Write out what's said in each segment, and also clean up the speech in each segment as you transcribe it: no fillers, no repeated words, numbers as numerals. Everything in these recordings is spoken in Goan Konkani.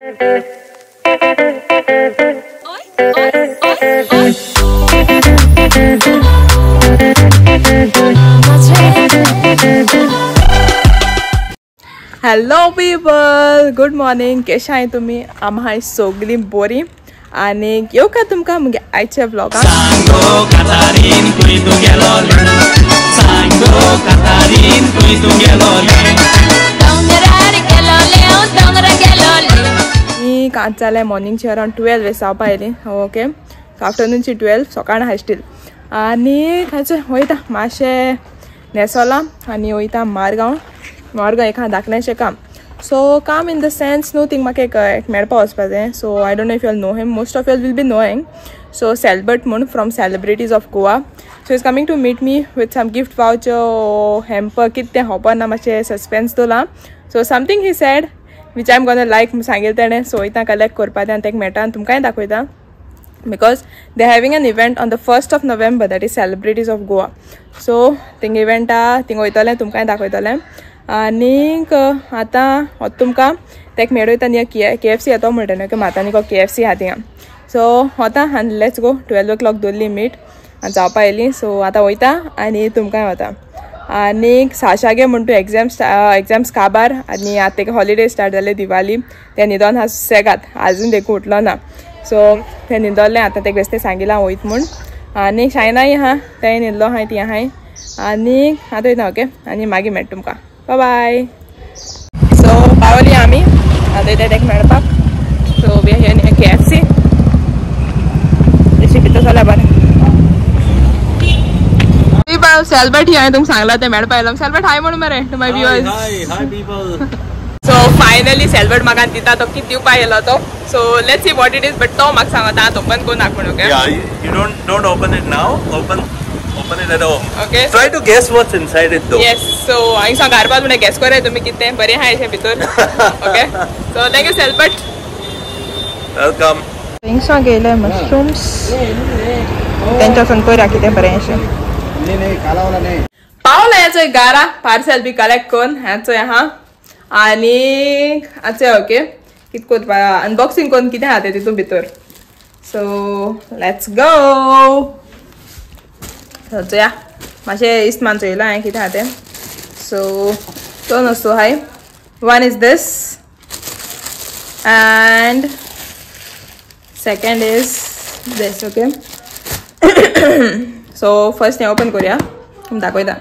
Hello people, good morning. कशे आहाय तुमी? आम हाय सगळीं बरी आनी येवका तुमकां मुगे आयच्या व्लॉगान. आतां जालें मॉर्निंगचे अरावंड 12 वेस जावपा आयली. ओके, आफ्टरनूनची 12 सकाळ आहाय स्टील. आनी खंयचे वयता मातशें न्हेसोलां आनी वयता मारगांव. मारगांव एक धाकलेंशें काम. सो काम इन the sense न्हू, थिंग म्हाका एक मेळपा वचपा जाय. So I don't know if you all know him, most of you all will be knowing. So Selbert म्हूण from celebrities of Goa. So is coming to meet me with some gift voucher hamper कितें तें खबर ना, मातशें सस्पेन्स दवरलां. So something he said which I am gonna like सांगेल तेणें. सो वयता कलेक्ट करपा तें आनी तेका मेळटा आनी तुमकांय दाखयता, because they are having an event on the 1st of November, that is celebrities of Goa. So thing इव्हेंटा थिंग वयतलें, तुमकांय दाखयतलें. आनीक आतां तुमकां तेका मेळयता न्ही के एफ सी येतो म्हणटा न्हू, मातानी के एफ सी आहा थिंगा. सो वता आनी let's go. 12 o'clock दवरली मीट आनी जावपा येयली. सो आतां वयता आनी तुमकांय वता. आनीक साशागे म्हण तूं एग्जाम्स काबार आनी आतां तेका हॉलिडे स्टार्ट जाले दिवाली, तें न्हिदोन आहा सुसेगाद, आजून देखून उठलो ना. सो तें न्हिदोलें, आतां तेका बेश्टें सांगिलां वयत म्हूण. आनी शायनाय आहा, तेंय न्हिदलो आहाय, ती आहाय. आनी आतां वयता. ओके, आनी मागीर मेळटा तुमकां. बाय बाय. सो पावली आमी आतां वयता तेका मेळपाक. So we are here near KFC. जशी भितर चला बरें. सेल्बर्ट ही हांवें तुमकां सांगलां तें मेळपा आयलो. सेल्बर्ट हाय म्हणून मरे to my viewers. Hi people. So finally Selbert म्हाका दिता तो कितें दिवपा येयलो तो. So let's see what it is, but तो म्हाका सांगता आतां ओपन करूं नाका म्हणून. Okay, you don't open it now, open it at home. Okay, try to guess what's inside it though. Yes, so हांवें सांग घारपाक म्हणून गेस कराय तुमी कितें बरें आहा अशें भितर. Okay, so thank you Selbert. Welcome. थिंगसां गेले मशरूम्स तेंच्या वचून करूया कितें बरें अशें. पावला हेचो गारा पार्सल बी कलेक्ट करून हेचो आहा. आनी आतां ओके कितें करपा अनबॉक्सिंग करून कितें आहा तें तितून भितर. So let's go. चोया मातशें इस्मान चोयलां हांवें कितें आहा तें. सो दोन वस्तू आहाय. One is this and second is this. Okay, so first हें ओपन करूया, दाखयता.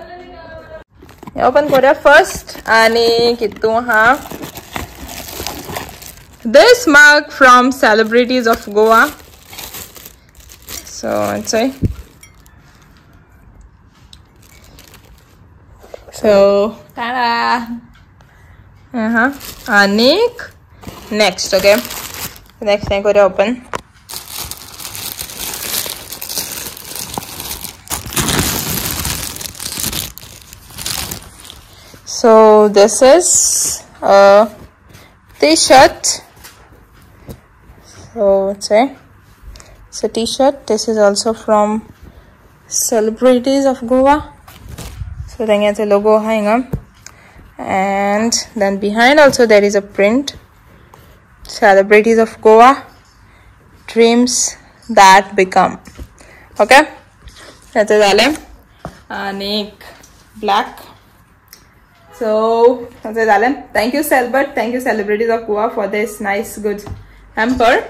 हें ओपन करूया फर्स्ट. आनी कितू आहा this mug from celebrities of Goa. So चोय. सो टाडा. आनीक नेक्स्ट. ओके, नेक्स्ट हें करूया open. So this is a t-shirt. So it's a t-shirt. This is also from Celebrities of Goa. So then it's a logo hang up, and then behind also there is a print, Celebrities of Goa, dreams that become. Okay, that's it. And black. So thank you Selbert, thank you Celebrities of Goa for this nice good hamper.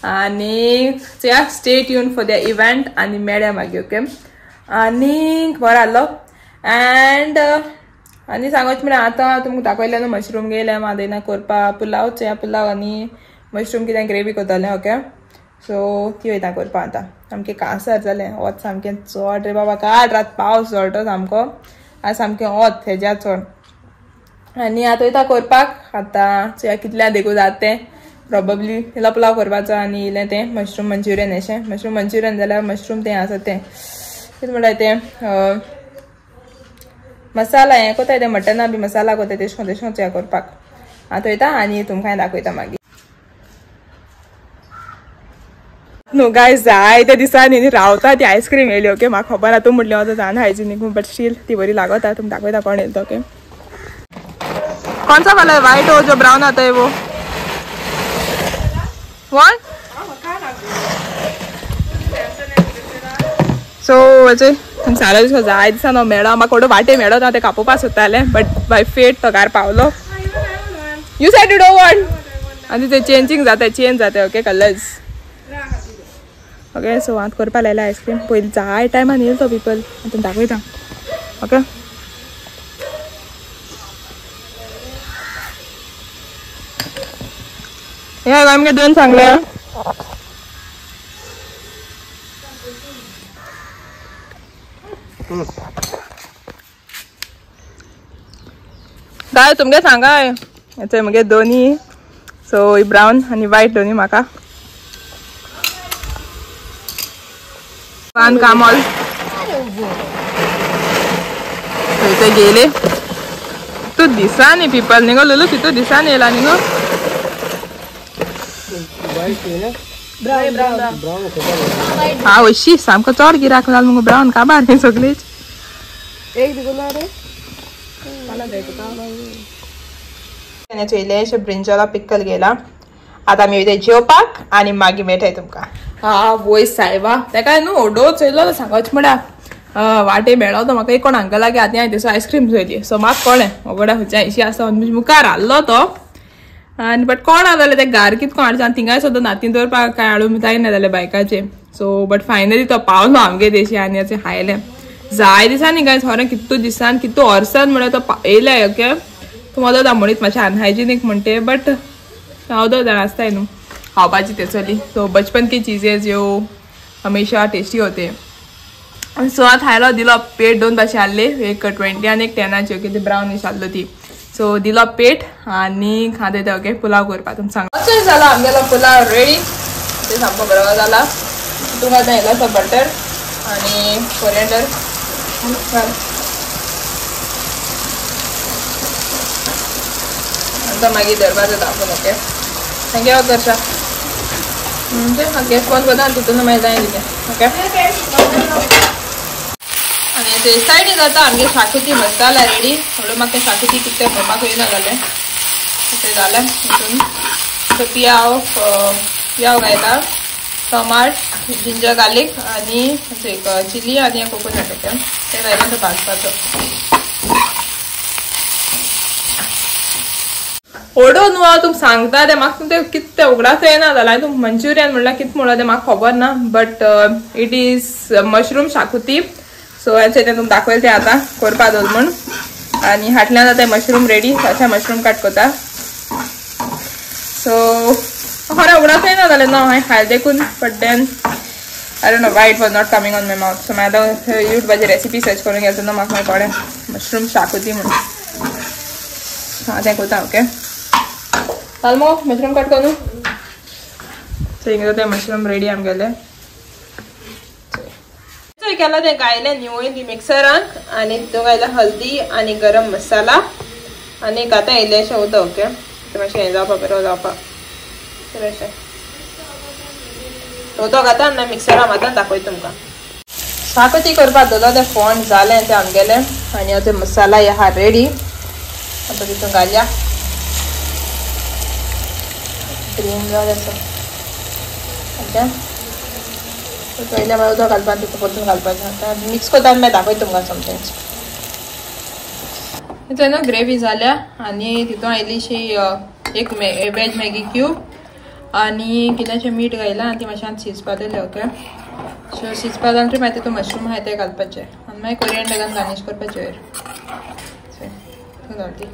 And so yeah, stay tuned for the event and मेळया मागीर. Okay, आनी बरो आहलो. एंड आनी सांगोच म्हळ्यार आतां तुमकां दाखयलें न्हू मशरूम गेले मादेना करपा पुलाव. चोया पुलाव आनी मशरूम कितें ग्रेवी करतलें. ओके, सो ती वयता करपा आतां. सामकें कांसर जालें, वत सामकें चड रे बाबा. काल रात पावस जळटो सामको, आज सामकें वत हेज्या चड. आनी आतां वयता करपाक. आतां चोया कितल्या देखूं जाता तें. प्रोबेबली इल्लो पुलाव करपाचो आनी इल्लें तें मशरूम मंचुरियन अशें. मशरूम मंचुरियन जाल्यार मशरूम तें आसा तें कितें म्हणटा तें मसाला हें कोताय तें मटना बी मसाला कोताय तेश कोन तेश कोन चोया करपाक. आतां वयता आनी तुमकांय दाखयता मागीर. न्हू गायज, जायत्या दिसांनी रावता ती आयस्क्रीम येयली. ओके, म्हाका खबर आहा तूं म्हटलें वता अनहायजिनीक, बट स्टील ती बरी लागता. तुमकां दाखयता कोण येयलो. ओके, कौन सा वाला है, वाइट हो जो ब्राउन आता है वो? Want? So सारो दिसो जाय दिसा न्हू मेळो म्हाका कोडो वाटे मेळो हांव ते कापोवपा सोदतालें बट बाय फेट तो घार पावलो. You said you don't want. आनी ते चेंजींग जाता, चेंज जाता. Okay colours. ओके सो हांव करपा लायला आयस्क्रीम. पयलीं जाय टायमान येयलो तो पिपल आतां दाखयता. ओके हे आमगे दोन सांगले. काय तुमगे सांगाय हेचे मगे दोनी. सो ब्रावन आनी व्हायट दोनी म्हाका. पान कामोल थंय गेले तूं दिसा न्ही पिपल न्ही गो लुलू, तितू दिसान येयला न्ही गो. हा अशी सामको चड गिराक जाल मुगो ब्रावन काबार न्ही सगळीच. चोयलें ब्रिंजॉला पिक्कल गेला. आतां आमी वयता जेवपाक आनी मागीर मेळटाय तुमकां. हा वय सायबा तेका न्हू ओडो चोयलो सांगच म्हळ्यार वाटे मेळो तो म्हाका एक कोण अंकल लागीं आतां हांवें थंयसर आयस्क्रीम चोयली. सो म्हाका कळ्ळें ओगड्या खंयच्या अशी आसा मुखार हाडलो तो. आनी बट कोण आसा जाल्यार ते घार कितको हाडचें आनी थिंगाय सुद्दां नातीं दवरपाक कांय हाडून जायना जालें बायकाचें. सो बट फायनली तो पावलो आमगे देशी आनी अशें खायलें. जाय दिसांनी काय खरें कितू दिसान कितू वर्सान म्हळ्यार तो येयले. ओके तूं मदत म्हणीत मातशें अनहायजिनीक म्हणटे बट हांव दोन जाण आसताय न्हू खावपाची तेचोली. सो बचपन की चीजें ज्यो हमेशा टेस्टी होते. सो आतां खायलो दिलो पेट. दोन भाशे हाडले, एक 20 आनी एक 10ची. ओके ती ब्रावनिश आहलो ती. सो दिलो पेट आनी खाते ते. ओके पुलाव करपा तुमकां सांग. असो जाला आमगेलो पुलाव रेडी. ते सामको बरो जाला. तुमकां आतां इल्लोसो बटर आनी कोरिएंडर. आतां मागीर दरवाजो दाखोवन. ओके thank you करता म्हणजे गॅस बंद करता आनी तितून मागीर जाय तितें. ओके आनी ते सायडीन जाता आमगे शाकुती मसाला रेडी. थोडो म्हाका शाकुती कितें करपाक येयना जालें तें जालें. तितून सो पियाव पियाव घायता, टमाट, जिंजर गार्लिक आनी एक चिली आनी एक कोकोनट. ओके तें घायला तो भाजपाचो. ओडो न्हू हांव तुमकां सांगता तें म्हाका तें कितें उगडास येना जालें. तुमकां मंचुरियन म्हणल्यार कितें म्हणलां तें म्हाका खबर ना but it is mushroom xacuti. So हें तें तुमकां दाखयलें तें आतां करपा दवर म्हूण. आनी हाटल्यान आतां मशरूम रेडी. अशें मशरूम काट करता. सो खरें उगडास येना जालें ना हांवें खायलें देखून but then I don't know why it was not coming on my mouth. So मागीर आतां युट्यूबाचेर रेसिपी सर्च करून गेलें तेन्ना म्हाका मागीर कळ्ळें मशरूम शाकुती म्हूण. हां तें करता. ओके चाल मगो मशरूम कट करूं. सो हिंगा ते मशरूम रेडी आमगेले. चोय केला तें गायलें न्हू ती मिक्सरान आनी तितून घायला हल्दी आनी गरम मसाला आनी आतां इल्लेशें उदक. ओके तें मातशें हें जावपा बरो जावपा अशें उदक आतां ना मिक्सरान आतां दाखयता तुमकां. शाकुती करपाक दवरलो तें फोंड जालें तें आमगेलें आनी आतां मसाला आहा रेडी. आतां तितून घालया ग्रीन जालें. ओके पयलें मागीर उदक घालपाक तितून परतून घालपाचें. आतां मिक्स करता आनी मागीर दाखयता तुमकां सोमतेंच. तितून न्हू ग्रेवी जाल्या आनी तितून इल्लीशी एक वेज मॅगी क्यूब आनी कितलेंशें मीठ घायलां आनी ती मातशें शिजपा दिलें. ओके सो शिजपा जाल्यार मागीर तितून मशरूम आहाय ते घालपाचें आनी मागीर कोरियंडर घालून गार्निश करपाचें वयर. घालती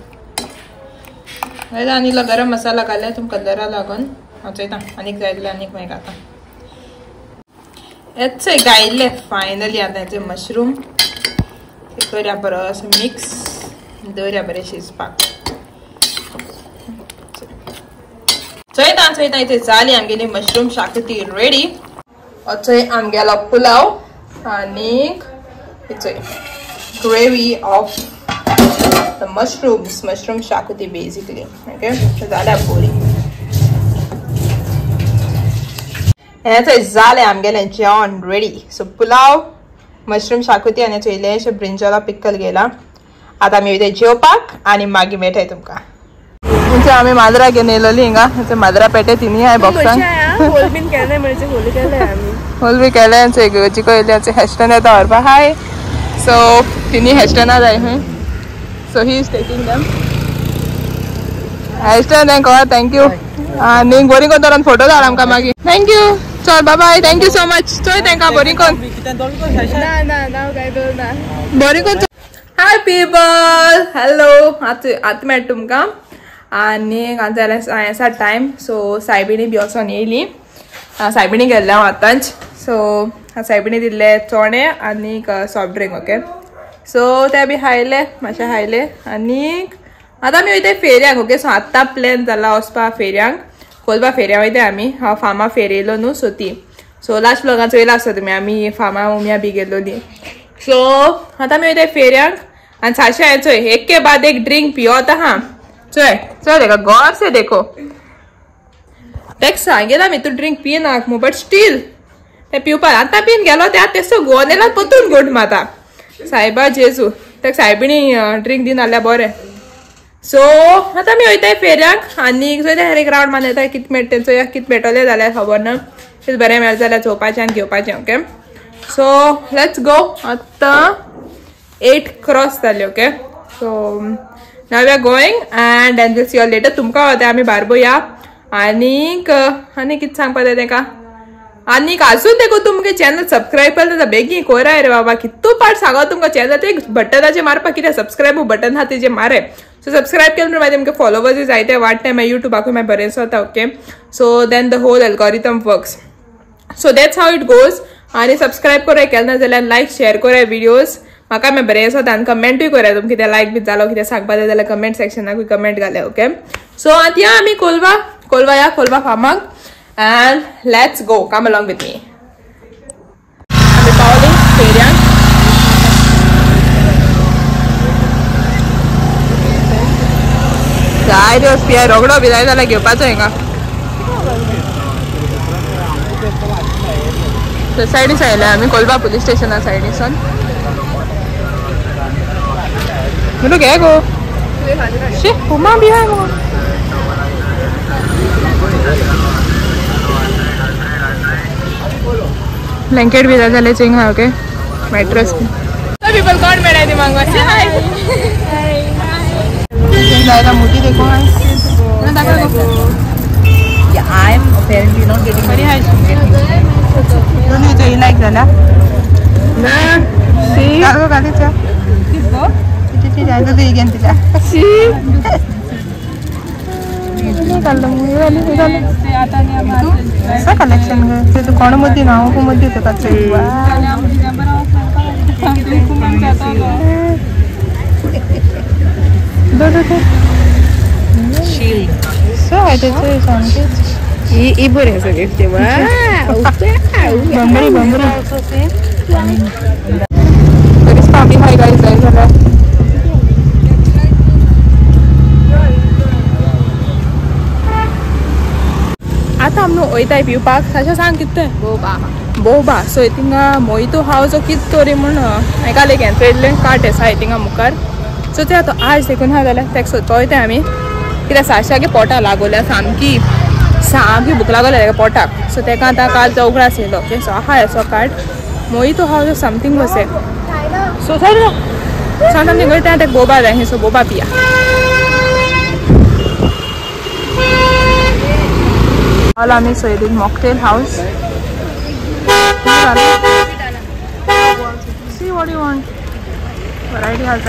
आनी इल्लो गरम मसाला घातल्यार तुमकां कलरा लागून हांव चोयता आनीक जाय जाल्यार आनीक मागीर घालता. हेच गायिल्लें फायनली आतां हेचे मशरूम ते करया बरो असो मिक्स दवरया बरें शिजपाक. चोयता चोयता इथे जाली आमगेली मशरूम शाकुती रेडी. चोय आमगेलो पुलाव आनीक चोय gravy of the mushrooms, mushroom xacuti basically. Okay जाल्या बोरी. हें चोय जालें आमगेलें जेवण रेडी. सो पुलाव, मशरूम शाकुती आनी चोयलें ब्रिंजॉला पिक्कल गेला. आतां आमी वयता जेवपाक आनी मागीर मेळटाय तुमकां. म्हणजे आमी माजरा घेवन येयलोली हिंगा. माजरा पेटे तिनी हाय बॉक्सान. होल बीन केले म्हणजे होल केले आमी होल बी केले चिको येयले हॅस्टन येता व्हरपा हाय. सो तिनी हॅस्टना जाय खंय. So he is taking them. Ashton thank you thank you. आनी बरी कोण तर फोटो धाड आमकां मागीर. Thank you. चल bye bye. Thank you so much. चोय तांकां बरी कोण ना ना ना काय ना बरी कोण. हाय पीपल, हॅलो. आतां आतां मेळटा तुमकां. आनी आतां जाल्यार आसा टायम. सो सायबिणी बी वचोन येयली. सायबिणी गेल्लें हांव आतांच. सो सायबिणी दिल्ले चोणे आनीक सॉफ्ट ड्रिंक. ओके सो ते बी खायले मातशें खायले आनीक आतां आमी वयता फेरयांक. ओके सो आत्तां प्लॅन जाला वचपा फेरयांक. कोलवा फेरया वयता आमी. हांव फार्मा फेर येयलो न्हू सो ती. सो लास्ट ब्लॉगान चोयला आसता तुमी आमी फार्मा उम्या बी गेल्लोली. सो आतां आमी वयता फेरयांक. आनी साशे हांवें चोय एक के बाद एक ड्रिंक पियोत आहा. चोय चोय देखो गौर से देखो. तेका सांगेला आमी तूं ड्रिंक पियनाक मू बट स्टील ते पिवपाक आतां पिवन गेलो ते आतां तेसो गोवन येयला परतून गोट माता सायबा जेजू. तेका सायबिणी ड्रिंक दिवन जाल्यार बरें. सो आतां आमी वयताय फेरयांक आनी चोयता एक रावंड मारून येता कितें मेळटा चोया कितें मेळटलें जाल्यार खबर ना. कितें बरें मेळटा जाल्यार चोवपाचें आनी घेवपाचें. Okay so let's go. आतां 8 क्रॉस जाली. Okay so now we are going and then we'll see you later. तुमकां वता आमी बारबोया. आनीक आनी कितें सांगपा जाय तेका. आनीक आजून देखून तुमगे चॅनल सबस्क्रायब केलें जाल्यार बेगीन कोराय रे बाबा. कितू पाट सांगो तुमकां चॅनल ते बटनाचेर मारपाक कित्याक सबस्क्रायब बटन आहा तेजेर मारे. सो सबस्क्रायब केलें मागीर तुमगे फॉलोवर्स जायते वाडटे मागीर युट्यूबाकूय मागीर बरें जाता. Okay so then the whole algorithm works. So that's how it goes. आनी सबस्क्रायब कोराय केलें ना जाल्यार लायक शेयर कोराय विडियोज म्हाका मागीर बरें जाता. आनी कमेंटूय कोराय तुमकां कितें लायक बी जालो कितें सांगपा जाय जाल्यार कमेंट सेक्शनाकूय कमेंट घाले. ओके सो आतां या आमी कोलवा कोलवा या Colva फार्माक. And let's go. Come along with me. आमी पावली फेरयांक. जाय दिवस पिया रोगडो बी जाय जाल्यार घेवपाचो हिंगा. सायडीस आयले आमी कोलवा पुलीस स्टेशना सायडीसून. म्हणून घे गो शी पुमा बी आहा गो. ब्लँकेट बी जाय जाल्यार चिंग आहा. ओके मॅट्रस पीपल कोण मेळ्ळाय ती मागवा. हाय जायला मोठी देखो. I am apparently not getting बरी हाय. दोन्ही तुझी लायक जाला ना सी कालो कालीचा कित गो तिची जायला तू घेन तिला सी कलेक्शन ग कोण मध्ये नाव मध्ये होतं बंबरी बंबरी आतां आमी वयताय पिवपाक. साशा सांग कितें बोबा बोबा. सो थिंगा मोहितो हावस कितें तरी म्हूण आयकालें हें चोयल्लें कार्ट आसा थिंगा मुखार. सो ते आतां आज देखून आहा जाल्यार तेका सोदपा वयताय आमी. कित्याक साशागे पोटा लागोल्या सामकी सामकी भूक लागोल्या तेका पोटाक. सो तेका आतां काल तो उगडास येयलो. ओके सो आहा असो कार्ट मोहितो हावस समथींग वसे. सो समथींग वयता तेका बोबा जाय. सो बोबा पिया. आमी सोयली mocktail house. See what you want. Variety has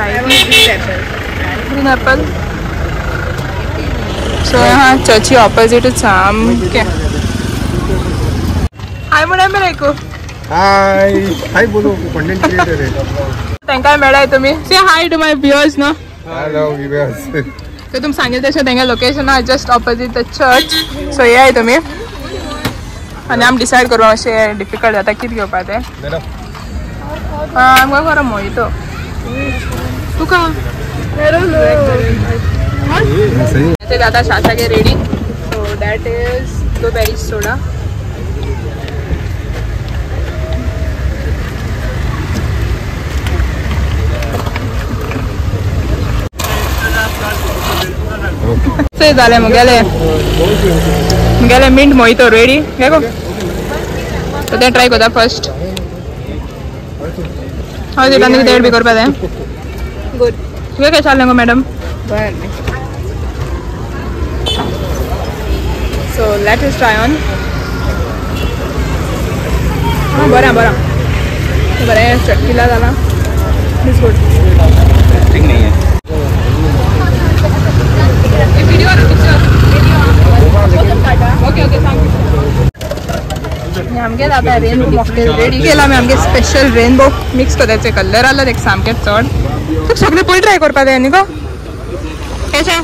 green apple. So हाँ चर्ची ऑपोजिट सामके. हाय म्हणून मेरे को हाय हाय बोलो कंटेंट क्रिएटर है तांकां मेळाय तुमी. Say hi to my viewers no. Hello viewers. तर तुम सांगेल तशें तेंगे लोकेशन आहा just opposite the church. So येयाय तुमी आनी आमी डिसायड करूं मातशें डिफिकल्ट जाता कितें घेवपा तें. आमकां खरो मोहितो तुका ते जाता शाशागे ready. So that is blueberry soda. जालें मुगेलें गेले मिंट मोहितो रेडी घे गो. सो तें ट्राय करता फर्स्ट. हय ते आनी देड बी करपा तें. गुड. तुवें कशें जालें गो मॅडम? बरें. So let us try on. हां बरें बरें बरें चटकिला जाला. It's good. ठीक नहीं है. Video or picture? Okay okay thank you. आमगे जाता रेनबो मॉकटेल रेडी केला आमी. आमगे स्पेशल रेनबो मिक्स करताचे कलर आलो एक सामकें चड. तुका सगळें पयलीं ट्राय करपा जाय न्ही गो. कशें?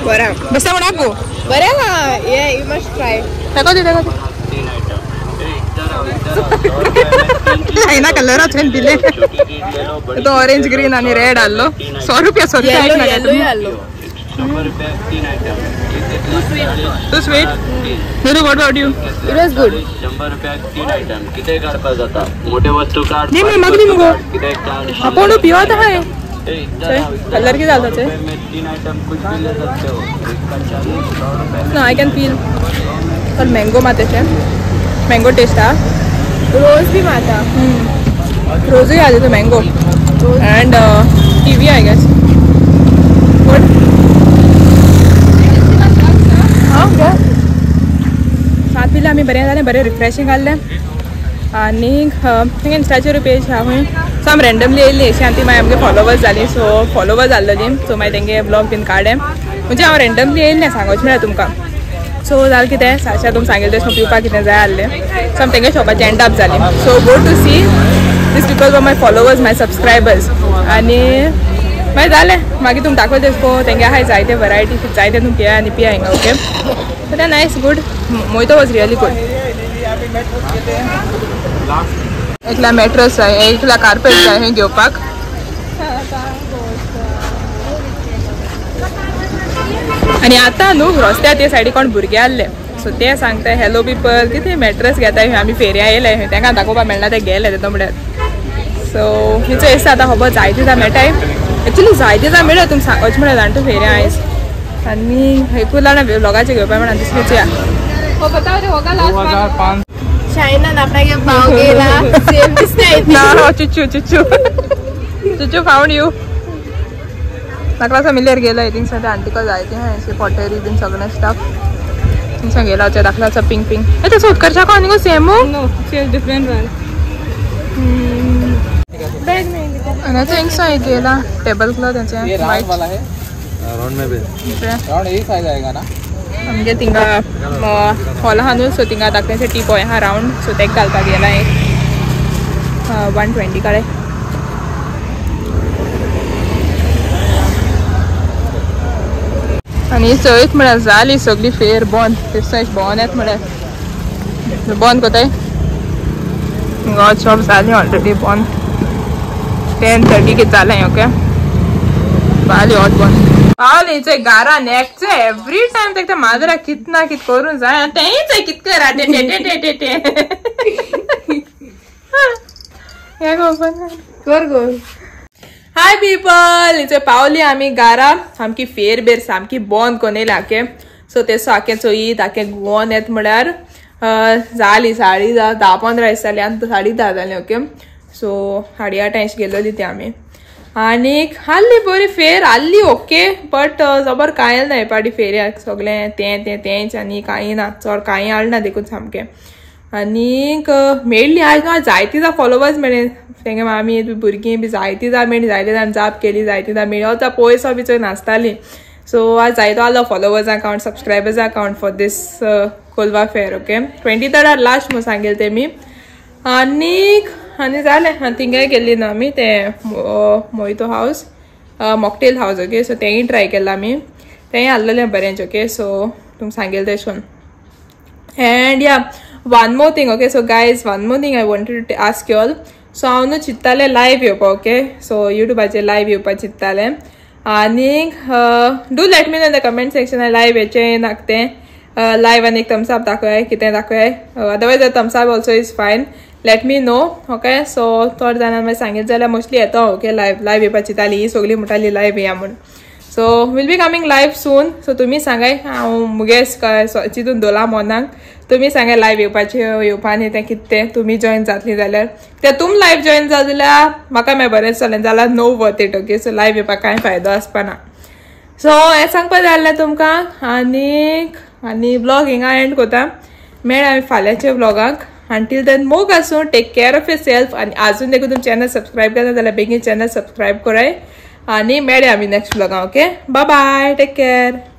बरें बेश्टें म्हणाक गो. बरें ना. ये you must try. दाखव दी दाखव दी. ना कलराच दिले तो ऑरेंज ग्रीन आणि रेड आलो. 100 रुपया 100 रुपया yellow. Too sweet. Nuru, what about you? It was good. 100 रुपया 3 आयटम कितें काडपाक जाता. मोठे वस्तू काड. नाही मागणी मुगो आपण पिवत आहे. कलर किती जाता ते? 3 आयटम कुछ भी ले सकते हो. No I can feel तर मँगो मातेचे मँगो टेस्ट हा. रोज भी माता. रोजूय आले तो mango and kiwi I guess. Good. हां सात पिले आमी बरें जालें बरें रिफ्रेशींग आहलें. आनी थिंगा इंस्टाचेर पेज आहा खंय. सो आमी रँडमली येयल्ली अशी आनी ती मागीर आमगे फॉलोवर्स जाली. So followers आहलेली. सो मागीर तेंगे ब्लॉग बीन काडलें. म्हणजे हांव रँडमली येयल्लें सांगोच म्हळ्यार तुमकां. सो जालें कितें साशा तुमकां सांगिल्लें तशें पिवपाक कितें जाय आहलें. सो आमी तेंगे शॉपाचें एंड अप जालीं. So go to see this people were my followers my subscribers. आनी मागीर जालें मागीर तुमकां दाखयता तशें पळोवन तेंगे आहाय जायते वरायटी जायते तुमकां घेया आनी पिया हिंगा. ओके सो तें nice good. Mojito was really good. एकला मॅट्रस जाय एकला कार्पेट जाय हें घेवपाक. आनी आतां न्हू रस्त्यार ते सायडी कोण भुरगे आहले. सो ते सांगता हॅलो पिपल कितें मॅट्रस घेता आमी फेरया येयले तेंका दाखोवपाक मेळना ते गेले ते म्हळ्यार. सो हिचो दिसता आतां खबर जायते जाण मेळटाय. एक्चुली जायते जाण मेळ्ळे तुमकां सांगोच म्हळ्यार जाण तूं फेरया आयज. आनी एकूच जाणा ब्लॉगाचेर घेवपाक मेळना दुसरें चोया. शायनान आपणागे भाव गेला सेम दिसता. ना चुचू चुचू चुचू फाउंड you. नाकलासा मिलेर गेला थिंगसान ते आंटीको जायते आहा पॉटरी बीन सगळें स्टाफ थिंगसान गेला. दाखलाचा पिंक पिंक ए तसो उत्कर्षा को न्ही गो same. No she has different one. आनी थिंगसान एक गेला टेबल क्लॉथ तेंचे राउंड वाला है. राउंड में भी राउंड यही साइज आएगा ना. आमगे थिंगा हॉल आहा न्हू. सो थिंगा धाकटें टिपॉय आहा राउंड. सो तेका घालपाक गेला एक 120 कडेन. आनी चोयत म्हळ्यार जाली सगळी फेर बंद. तेच भोंवन येत म्हळ्यार बंद कोताय गॉड शॉप जाली ऑलरेडी बंद. 10:30 कितें जालें. ओके जाली हॉट बंद. पावली चोय घरान एकचे एवरी टायम तेका माजरा कित ना कित करूं जाय आनी तेंय चोय कितकें राटे टे टे टे टे हे गो कर गो. हाय पीपल हिचो पावली आमी घरा. सामकी फेर बेर सामकी बंद कोन येयल्या. ओके सो ते सारकें चोयीत आकें गोवन येत म्हळ्यार जाली 10:30 10-15 जाली आनी 10:30 जालीं. ओके सो 8:30 अशी गेलोली ती आमी. आनीक आहली बरी फेर आहली ओके बट जबर कांय ना हे पाटी फेरयाक सगळें तें तें तेंच आनी कांय ना चड कांय हाडना ना देखून सामकें. आनीक मेळ्ळी आयज ना जायती जाण फॉलोवर्स मेळ्ळे तेंगे मामी भुरगीं बी जायती जाण मेळ्ळी जायते जाण जाप केली जायती जाण मेळ्ळी आतां पयसो बी चोय नासताली. सो आज जायतो आहलो फॉलोवर्सां count सबस्क्रायबर्सां count for this Colva fair. Okay 23rd last म्हूण सांगेल तेमी. आनीक आनी जालें आनी थिंगाय गेल्ली ना आमी तें mojito house mocktail house. Okay so तेंय ट्राय केलां आमी तेंय आहलेलें बरेंच. ओके सो तुमकां सांगेल तेश कोन्न. And yeah one more thing. Okay so guys one more thing I wanted to ask you all. So हांव न्हू चिंत्तालें लायव्ह येवपा. ओके सो युट्यूबाचेर लायव्ह येवपा चिंत्तालें. आनीक do let me know in the comment सेक्शनान live येचें नाका तें. लायव्ह आनी एक थम्स अप दाखय कितें दाखय. Otherwise thumbs up also is fine. Let me know. Okay so थोडे जाणां मागीर सांगीत जाल्यार मोस्टली येता. ओके लायव्ह लायव्ह येवपा चिंताली ही सगळीं म्हणटाली लायव्ह येया म्हूण. So will be coming live soon. So तुमी सांगाय, हांव मुगे चितून दोला मोनाक, तुमी सांगाय लायव्ह येवपाचें येवपा न्ही तें कितें तें. तुमी जॉयन जातली जाल्यार ते तुम लायव्ह जॉयन जाल जाल्यार म्हाका मागीर बरें चलें, जाल्यार no worth it. Okay, so live येवपाक कांय फायदो आसपाना. सो हें सांगपा जाय आसलें तुमकां. आनीक आनी ब्लॉग हिंगा एंड करता. मेळ्या आमी फाल्यांच्या ब्लॉगाक. अंटील then मोग आसूं, take care of yourself. आनी आजून देखून तुमी चॅनल सबस्क्रायब केला जाल्यार बेगीन चॅनल सबस्क्रायब कराय. आनी मेळ्या आमी next ब्लॉगाक. Okay, bye bye, take care.